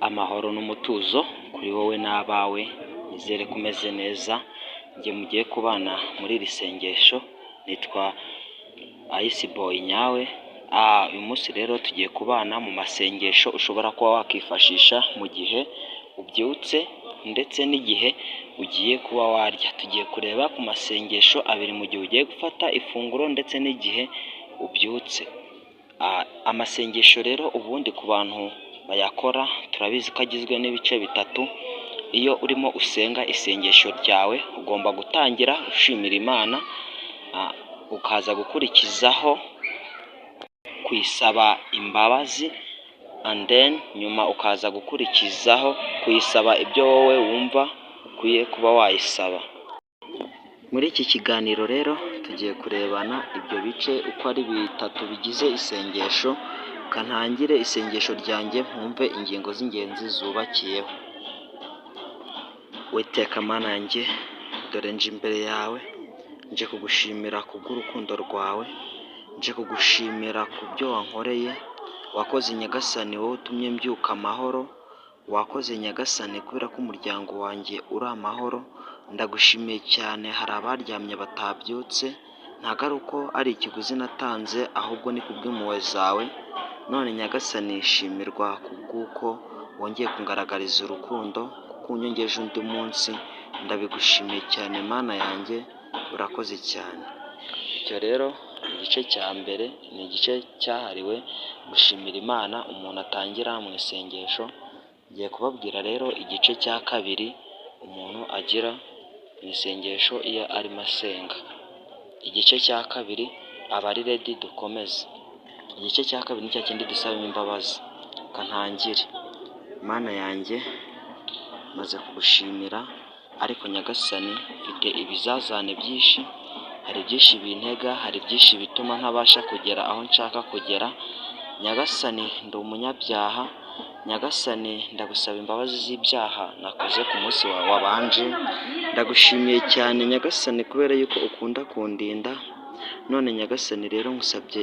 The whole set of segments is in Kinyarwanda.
Amahoro n'umutuzo kuri wowe n'abawe, nizere ko umeze neza, njye mugiye kubana muri iri sengesho nitwa Ice Boy nyawe, uyu munsi rero tugiye kubana mu masengesho ushobora kuba wakifashisha mu gihe ubyutse ndetse n'igihe ugiye kuba warya, tugiye kureba ku masengesho abiri mu gihe ugiye gufata ifunguro ndetse n'igihe ubyutse. Amasengesho rero ubundi ku bantu bayakora turabizi ko agizwe n'ibice bitatu, iyo urimo usenga isengesho ryawe ugomba gutangira ushimira Imana, ukaza gukurikizaho kuyisaba imbabazi and then nyuma ukaza gukurikizaho kuyisaba ibyo wowe wumva ukwiye kuba wayisaba. Muri iki kiganiro rero tugiye kurebana ibyo bice uko ari bitatu bigize isengesho, reka ntangire isengesho ryanjye mwumve ingingo z'ingenzi zubakiyeho. Uwiteka Mana yanjye, dore nje imbere yawe, nje kugushimira kubw'urukundo rwawe, nje kugushimira ku byo wankoreye, wakoze Nyagasani wowe utumye mbyuka amahoro, wakoze Nyagasani kubera ko umuryango wanjye uri amahoro, ndagushimiye cyane hari abaryamye batabyutse, ntabwo ari uko ari ikiguzi natanze ahubwo ni kubw'impuhwe zawe, none Nyagasani shimirwa kubw'uko wongeye kungaragariza urukundo, kuko unyongeje undi munsi, ndabigushimiye cyane Mana yanjye, urakoze cyane. Icyo rero igice cya mbere ni igice cyahariwe gushimira Imana umuntu atangira mu isengesho, ngiye kubabwira rero igice cya kabiri umuntu agira mu isengesho iyo arimo asenga. Igice cya kabiri aba ari ready dukomeze. Igice cya kabiri ni cya kindi dusabamo imbabazi. Reka ntangire. Mana yanjye maze kugushimira ariko Nyagasani mfite ibizazane byinshi, hari byinshi bintega, hari byinshi bituma ntabasha kugera aho nshaka kugera, Nyagasani ndi umunyabyaha, Nyagasani ndagusaba imbabazi z'ibyaha nakoze ku munsi wawe wabanje, ndagushimiye cyane Nyagasani kubera yuko ukunda kundinda, none Nyagasani rero nkusabye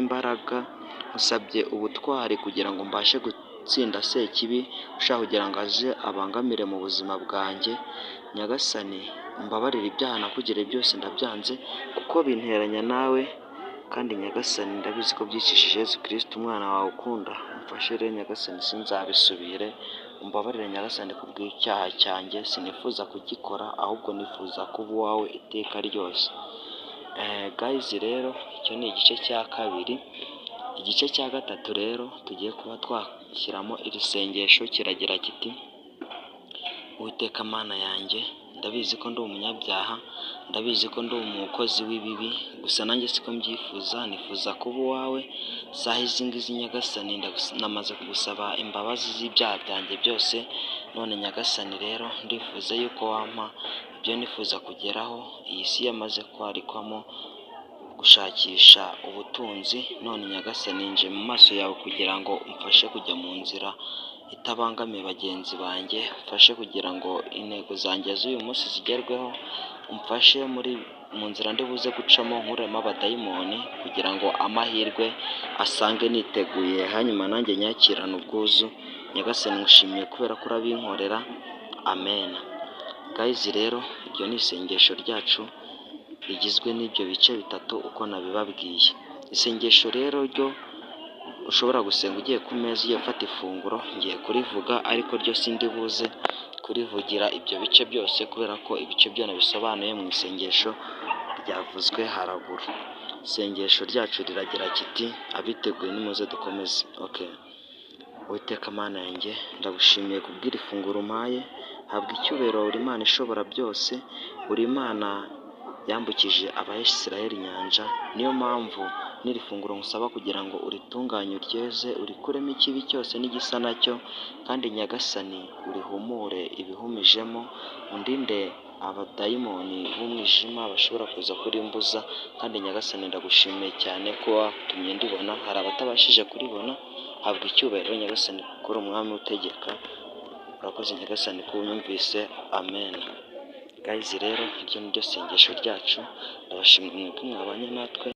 imbaraga, nkusabye ubutwari kugira ngo mbashe gutsinda Sekibi ushaka kugira ngo aze abangamire mu buzima bwanjye, Nyagasani umbabarire ibyaha nakugiriye byose ndabyanze kuko binteranya nawe, kandi Nyagasani ndabizi ko byicishije Yezu Kristu umwana wawe ukunda, umfashe rero Nyagasani sinzabisubire, umbabarire Nyagasani kubw'icyaha cyanjye sinifuza kugikora ahubwo nifuza kuba uwawe iteka ryose. Guys rero icyo ni igice cya kabiri, igice cya gatatu rero tugiye kuba twashyiramo iri sengesho kiragira kiti: Uwiteka Mana yanjye ndabizi ko ndi umunyabyaha, ndabizi ko ndi umukozi w'ibibi, gusa nanjye siko mbyifuza, nifuza kuba uwawe, saha izi ngizi Nyagasani namaze kugusaba imbabazi z'ibyaha byanjye byose, none Nyagasani rero ndifuza yuko wampa ibyo nifuza kugeraho, iyi si yamaze kwarikwamo gushakisha ubutunzi, none Nyagasani nje mu maso yawe kugira ngo umfashe kujya mu nzira itabangamiye bagenzi banjye, umfashe kugira ngo intego zanjye z'uyu munsi zigerweho, umfashe muri mu nzira ndi buze gucamo nkuremo abadayimoni kugira ngo amahirwe asange niteguye, hanyuma nanjye nyakirane ubwuzu, Nyagasani ngushimiye kubera ko urabinkorera, amen. Guys rero iryo ni isengesho ryacu rigizwe n'ibyo bice bitatu uko nabibabwiye. Isengesho rero ryo ushobora gusenga ugiye ku meza ugiye gufata ifunguro, ngiye kurivuga ariko ryo sindi buze kurivugira ibyo bice byose kubera ko ibice byo nabisobanuye mu isengesho ryavuzwe haruguru. Isengesho ryacu riragira kiti: abiteguye nimuze dukomeze. Okay. Uwiteka Mana yanjye ndagushimiye kubw'iri funguro umpaye, habwa icyubahiro uri Imana ishobora byose, uri Imana yambukije Abayisiraheli inyanja, niyo mpamvu n'iri funguro nkusaba kugira ngo uritunganye uryeze, urikuremo ikibi cyose n'igisa nacyo, kandi Nyagasani urihumure ibihumijemo, undinde abadayimoni b'umwijima bashobora kuza kurimbuza, kandi Nyagasani ndagushimiye cyane ko watumye ndibona, hari abatabashije kuribona, habwa icyubahiro Nyagasani kuko uri umwami utegeka, urakoze Nyagasani ko unyumvise, amen. Guys rero iryo ni ryo sengesho ryacu, ndabashimiye mwebwe mwabanye natwe.